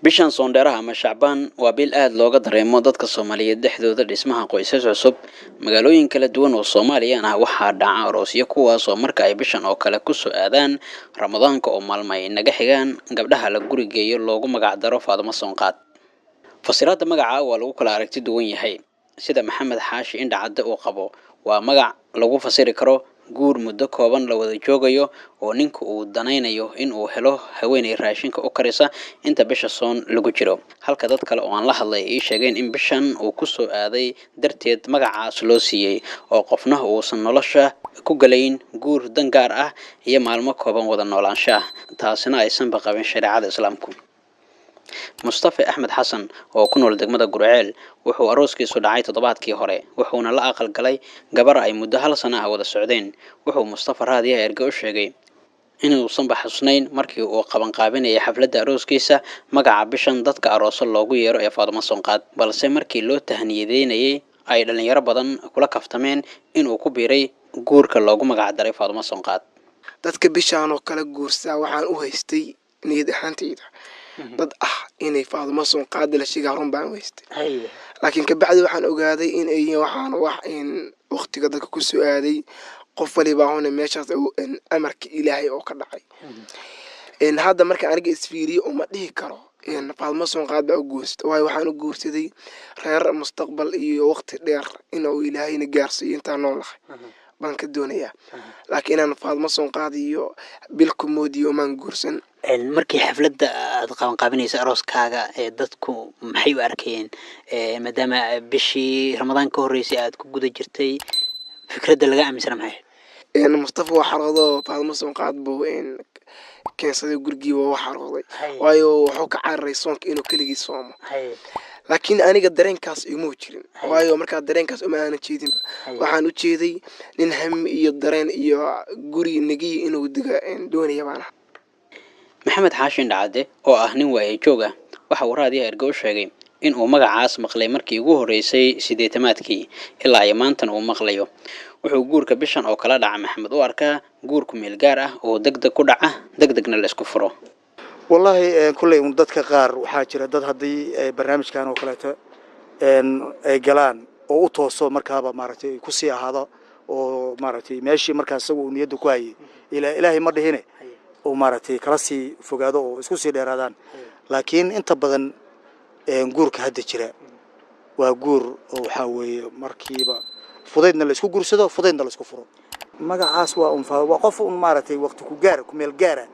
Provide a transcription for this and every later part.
Bishan soondheeraha ama Shacbaan waa bil aada looga dareemo dadka Soomaaliyeed dhexdooda dhismaha qoysas cusub. Magaalooyin kala duwan oo Soomaaliyan ah waxaa dhaca aroosyo, kuwaas oo marka ay bishan oo kale kusoo aadaan Ramadaanka oo maalmo ay naga xigaan gabdhaha la guri geeyo loogu magacdaro Faadumo Soonqaad. Fasiraadda magaca waa lagu kala aragti duwan yahay. Sida Maxamed Xaashi Indhacadde uu qabo, waa magac lagu fasiri karo guur muddo kooban la wada joogayo oo ninka uu danaynayo in uu helo haweeney raashinka u karisa inta bisha soon lagu jiro, halka dad kale oo aan la hadlay ay ii sheegeen in bishan uu ku soo aaday darteed magacaas loo siiyey oo qofna uusan nolosha ku galayn guur dan gaar ah iyo maalmo kooban wada noolaanshaah, taasina aysanba qabin shareecada Islaamku. Mustafa Axmed Xasan oo ku nool degmada Gurceel wuxuu arooskiisu dhacay toddobaadkii hore, wuxuuna la aqal galay gabar ay muddo hal sano ah wada socdeen. Wuxuu Mustafa Raadiyaha Erge u sheegay inuusanba xusnayn markii uu qabanqaabinayay xafladda arooskiisa magaca bishan dadka arooso loogu yeero ee Faadumo Soonqaad, balse markii loo tahniyadeynayay ay dhalinyaro badan kula kaftameen inuu ku biiray guurka loogu magac daray Faadumo Soonqaad. Dadka bishaan oo kala guursaa waxaan u haystay niyad ahaantayda dad ah inay Faadumo Soonqaada la sheegaa run baan u haystay, laakiin kabacdi waxaan ogaaday in ay waxaan wax in waqtiga dadka ku soo aaday qof waliba huna meeshaas amarka Ilaahay oo ka dhacay. Hadda marka aniga isfiiriyo uma dhihi karo Faadumo Soonqaad baa u guursatay, waayo waxaan u guursaday reer mustaqbal iyo waqti dheer inuu Ilaahayna gaarsiiyo intaan noolahay baan ka doonayaa, laakiin inaan Faadumo Soonqaad iyo bil ku moodiyo umaan guursan. Markii xafladda aada qabanqaabinaysa arooskaaga ee dadku maxay u arkayeen, maadaama bishii Ramadaan ka horreysay aada ku guda jirtay, fikradda laga aaminsana maxay? Mustafa waa xaroodo, Faadumo Soonqaad buu keensaday gurigiiba, waa xarooday, waayo wuxuu ka cararay soonka inuu keligii soomo. Laakiin aniga dareenkaas iguma jirin, waayo markaa dareenkaas uma aanan jeedinba. Waxaan u jeeday nin hami iyo dareen iyo guri negiyi inuu diga doonaya baan ahaa. Maxamed Xaashin Dhacade oo ah nin waaye joog ah waxa uu Raadiyaha Erge u sheegay in uu magacaas maqlay markii ugu horreysay 80-aadkii ilaa iyo maantan uu maqlayo. Wuxuu guurka bishan oo kala dhaca Maxamed u arkaa guurku meel gaar ah oo deg deg ku dhaca, deg degna la isku furo. Wallaahi kulley un dadka qaar waxaa jira dad haddii barnaamijkan oo kaleeto ay galaan oo u tooso markaaba maaragtay ay kusii ahaado oo maaragtay meeshii markaa isaga uu niyadda ku hayay ilaa Ilaahay ma dhihine oo maaragtay kala sii fogaado oo isku sii dheeraadaan. Laakiin inta badan guurka hadda jira waa guur oo waxaa weeye markiiba fudaydna la isku guursado, fudaydna la isku furo. Magacaas waa un waa qof un maaragtay waqti ku gaar ku meel gaara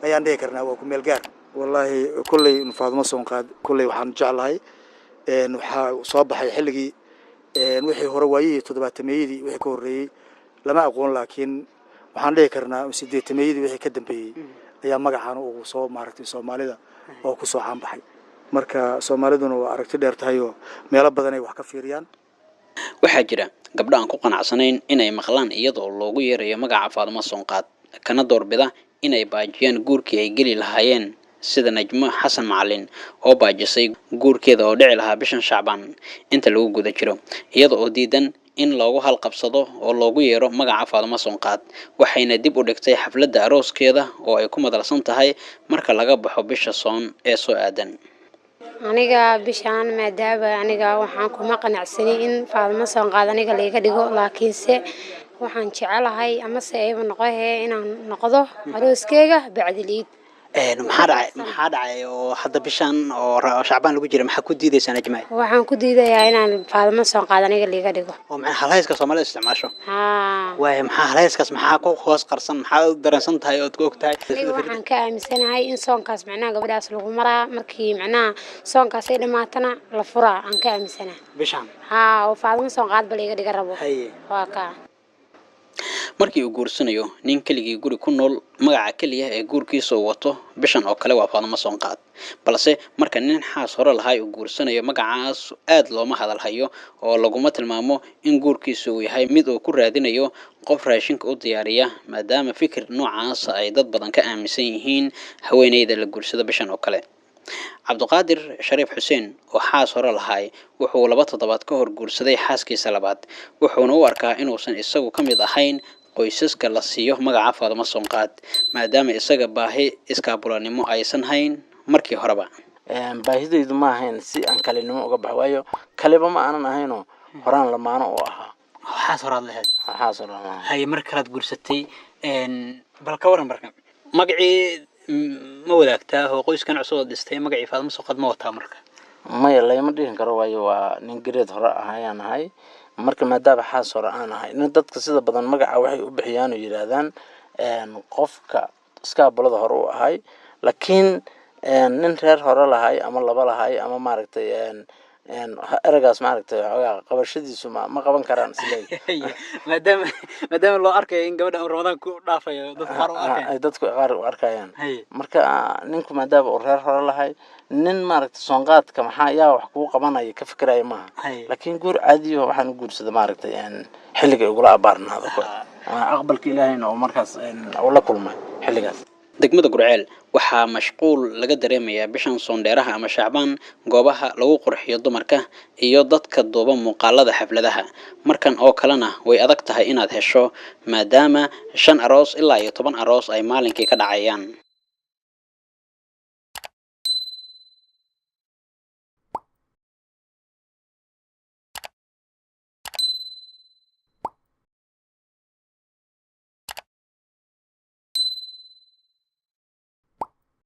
ayaan dhihi karnaa, waa ku meel gaar. Wallaahi kulley un Faadumo Soonqaad kulley waxaan jeclahay waxaa soo baxay xilligii wixii hore waayihii 70-meeyadii wixii ka horreeyey lama aqoon, laakiin waxaan dhihi karnaa 80-meeyadii wixii ka dambeeyey ayaa magacan uu soo maaragtay Soomaalida oo kusoo caanbaxay. Marka Soomaaliduna waa aragti dheer tahay oo meelo badan ay wax ka fiiriyaan. Waxaa jira gabdho aan ku qanacsanayn inay maqlaan iyadoo loogu yeerayo magaca Faadumo Soonqaad, kana doorbida inay baajiyaan guurkii ay geli lahaayeen, sida Najmo Xasan Macalin oo baajisay guurkeeda oo dhici lahaa bishan Shacbaan inta lagu guda jiro, iyada oo diidan in loogu halqabsado oo loogu yeero magaca Faadumo Soonqaad, waxayna dib u dhigtay xafladda arooskeeda oo ay ku madalsan tahay marka laga baxo bisha soon ee soo aadan. Aniga bishaan maadaama aniga waxaan kuma qanacsanay in Faadumo Soonqaad aniga layga dhigo, laakiinse waxaan jecelahay amase ayba noqohe inaan noqdo arooskeyga bacdiliid. Maxaa dhacay, maxaa dhacay oo hadda bishan oo Shacbaan lagu jira maxaa ku diidaysaa, Najmaay? Waxaan ku diidayaa inaan Faadumo Soonqaad aniga liiga dhigo. Oo maxaa halhayska Soomaalida isticmaasho? Haa. Waaya, maxaa halhayskaas maxaa ku hoos qarsan, maxaa u dareensan tahay ood ku og tahay? Aniga waxaan ka aaminsanahay in soonkaas macnaha gabadhaas lagu maraa, markii macnaha soonkaas ay dhamaatana la furaa aan ka aaminsanahay. Bishan? Haa, oo Faadumo Soonqaad ba liiga dhiga rabo. Haye. Waa kaa. Markii uu guursanayo nin keligii guri ku nool, magaca keliya ee guurkiisa uu wato bishan oo kale waa Faadumo Soonqaad, balse marka nin xaas hore lahay uu guursanayo magacaas aad looma hadalhayo oo laguma tilmaamo in guurkiisa uu yahay mid uu ku raadinayo qof raashinka u diyaariya, maadaama fikir noocaasa ay dad badan ka aaminsan yihiin haweeneyda la guursado bishan oo kale. Cabdiqaadir Shariif Xuseen oo xaas hore lahaay wuxuu 2 toddobaad ka hor guursaday xaaskiisa labaad, wuxuuna u arkaa inuusan isagu ka mid ahayn qoysaska la siiyo magaca Faadumo Soonqaad, maadaama isaga baahi iskaabulanimo aysan hayn markii horeba. Baahidaydu ma ahayn si aan kalinimo uga baxo, waayo kaliba ma aanan ahaynoo horaan lamaano oo ahaa. Waxaas horaad lahayd? Waxaas horaan lahaa. Haye, mar kalaad guursatay, bal ka waran marka magacii ma wadaagtaa oo qoyskan cusub oo dhistay magacii Faadimo Soqad ma wataa marka? Maya, layma dhihin karo, waayo waa nin gareed hore ahayaan ahay. Marka maadaama xaas hore aan ahay, nin dadka sida badan magaca waxay u bixiyaan oo yidhaahdaan qofka iskaabulada hore u ahay, laakiin nin reer hore lahay ama laba lahay ama maaragtay ereygaas maaragtay xoogaa qabashadiisu ma qaban karaan isleey. Maadaama loo arkayo in gabadha uu Ramadaan ku dhaafayo, dadka qaar u arkaya. Ay dadku qaar u arkayaan. Haye. Marka ninku maadaama uu reer hore lahay, nin maaragtay soonqaadka maxaa yaa wax kugu qabanaya ka fikiraya maaha. Haye. Laakiin guur caadiyo waxaan u guursada maaragtay xilliga igula abaarnaado, aqbalka ilaahayna oo markaas uu la kulmay xilligaas. Degmada Gurceel waxaa mashquul laga dareemayaa bishan soondheeraha ama Shacbaan, goobaha lagu qurxiyo dumarka iyo dadka duuba muuqaalada xafladaha. Markan oo kalena way adag tahay inaad hesho, maadaama 5 aroos ilaa iyo 10 aroos ay maalinkii ka dhacayaan.